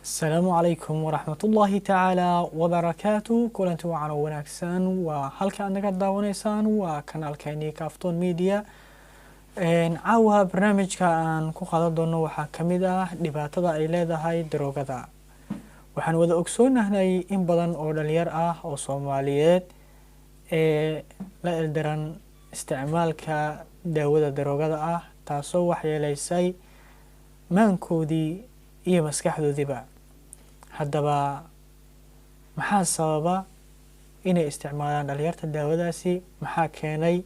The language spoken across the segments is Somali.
Asalaamu calaykum waraxmatullaahi tacaala wabarakaatu. Kulanti wacan oo wanaagsan. Waa halka aad naga daawanaysaan, waa kanaalkeenii Kaaftoon Media. Caawa barnaamijka aan ku qaadan doono waxaa kamid ah dhibaatada ay leedahay daroogada. Waxaan wada ogsoonahnay in badan oo dhalinyar ah oo Soomaaliyeed ee la ildaran isticmaalka daawada daroogada ah, taasoo waxyeeleysay maankoodii iyo maskaxdoodiiba. Haddaba, maxaa sababa inay isticmaalaan dhalinyarta daawadaasi? Maxaa keenay?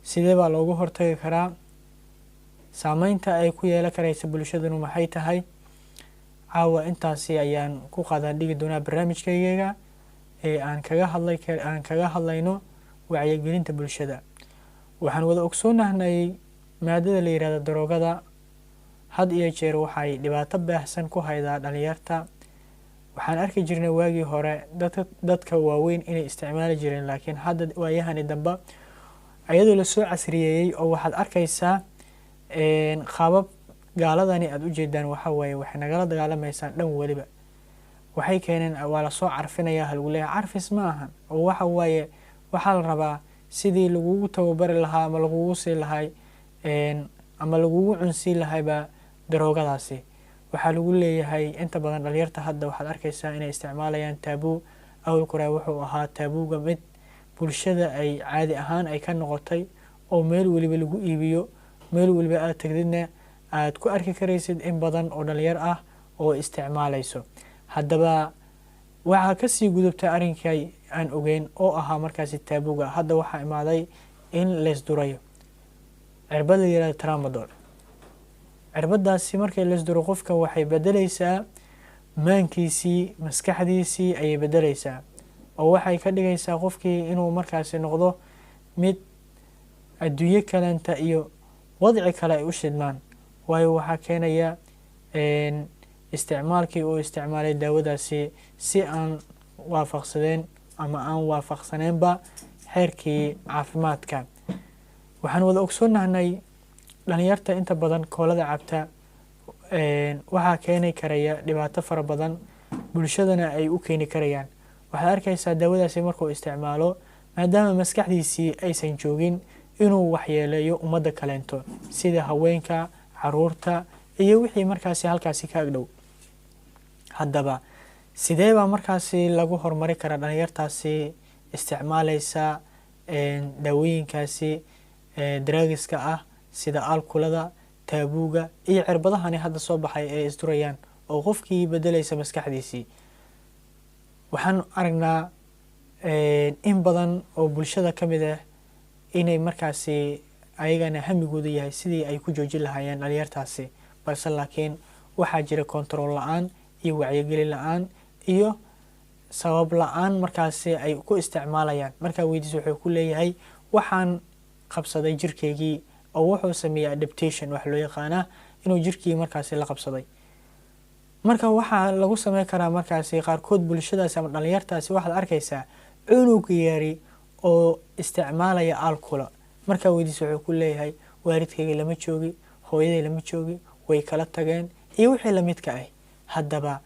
Sidee baa loogu hortagi karaa? Saameynta ay ku yeelan karaysa bulshadunu maxay tahay? Caawa intaasi ayaan ku qaadan dhigi doonaa barnaamijkayga ee aan kaga hadlayno wacyigelinta bulshada. Waxaan wada ogsoonahnay maadada la yihahdo daroogada had iyo jeer waxay dhibaato baahsan ku haydaa dhalinyarta. Waxaan arki jirnay waagii hore dadka waaweyn inay isticmaali jireen, laakiin hadda waayahani dambe ayadoo lasoo casriyeeyey oo waxaad arkaysaa qaabab gaaladani aada ujeedaan. Waxa waaye, waxay nagala dagaalamaysaa dhan weliba. Waxay keeneen waa lasoo carfinayaa. Halagu leeyahay carfis ma ahan oo waxa waaye, waxaa la rabaa sidii lagugu tababari lahaa ama lagugu sii lahay ama lagugu cunsiin lahayba daroogadaasi. Waxaa lagu leeyahay inta badan dhalinyarta hadda waxaad arkaysaa inay isticmaalayaan taabuu. Awalka hore wuxuu ahaa taabuuga mid bulshada ay caadi ahaan ay ka noqotay oo meel weliba lagu iibiyo, meel weliba aad tagdidna aad ku arki karaysid in badan oo dhalinyar ah oo isticmaalayso. Haddaba, waxaa kasii gudubtay arrinkii aan ogeyn oo ahaa markaasi taabuuga. Hadda waxaa imaaday in laysdurayo cirbad la yihahdo tramadol. Cirbadaasi markay laysduro qofka, waxay bedeleysaa maankiisii, maskaxdiisii ayay bedeleysaa oo waxay ka dhigaysaa qofkii inuu markaasi noqdo mid adduunyo kalenta iyo wadci kale ay u shidmaan. Waayo, waxaa keenaya isticmaalkii uu isticmaalay daawadaasi si aan waafaqsadeen ama aan waafaqsaneynba xeerkii caafimaadka. Waxaan wada ogsoonahnay dhalinyarta inta badan koolada cabta waxaa keeni karaya dhibaato fara badan, bulshadana ay u keeni karayaan. Waxaad arkaysaa daawadaasi markuu isticmaalo, maadaama maskaxdiisii aysan joogin, inuu waxyeeleeyo ummadda kaleento sida haweenka, caruurta iyo wixii markaasi halkaasi ka agdhow. Haddaba, sidee baa markaasi lagu horumari karaa dhalinyartaasi isticmaaleysa daawooyinkaasi daraagiska ah sida alkulada, taabuuga iyo cirbadahani hadda soo baxay ee isdurayaan oo qofkii bedelaysa maskaxdiisii? Waxaan aragnaa in badan oo bulshada ka mid ah inay markaasi ayagana hamigoodu yahay sidii ay ku joojin lahaayeen dhalinyartaasi, balse laakiin waxaa jira control la-aan iyo wacyigelin la-aan iyo sabab la-aan markaasi ay ku isticmaalayaan. Markaa weydiis, wuxuu ku leeyahay waxaan qabsaday jirkeygii, oo wuxuu sameeyey adaptation waxa loo yaqaanaa, inuu jirkii markaasi la qabsaday. Marka waxaa lagu sameyn karaa markaasi qaarkood bulshadaasi ama dhalinyartaasi, waxaad arkaysaa cunug yari oo isticmaalaya alkula. Markaa weydiis, wuxuu ku leeyahay waalidkayga lama joogi, hooyaday lama joogi, way kala tageen iyo wixii lamidka ah. Haddaba,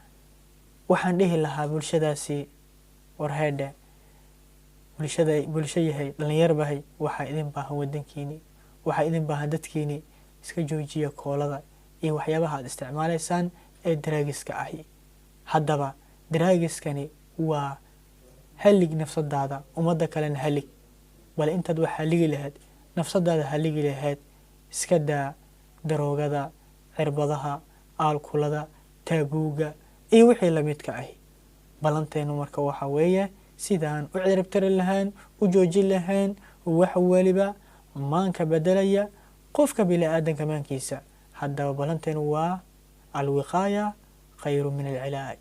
waxaan dhihi lahaa bulshadaasi: warheedhe bulshada, bulsho yahay, dhalinyar bahay, waxaa idin baahan wadankiini, waxaa idin baahan dadkiini. Iska joojiya koolada iyo waxyaabaha aad isticmaalaysaan ee daraagiska ahi. Haddaba, daraagiskani waa halig nafsadaada, ummadda kalena halig. Bal intaad wax haligi lahayd, nafsadaada haligi lahayd, iska daa daroogada, cirbadaha, aalkulada, taabuuga iyo wixii lamidka ahi. Ballanteenu marka waxaa weeye sidaan u ciribtiri lahayn, u joojin lahayn wax weliba maanka bedelaya qofka bini aadanka maankiisa. Haddaba, ballanteenu waa alwiqaaya khayru min alcilaaj.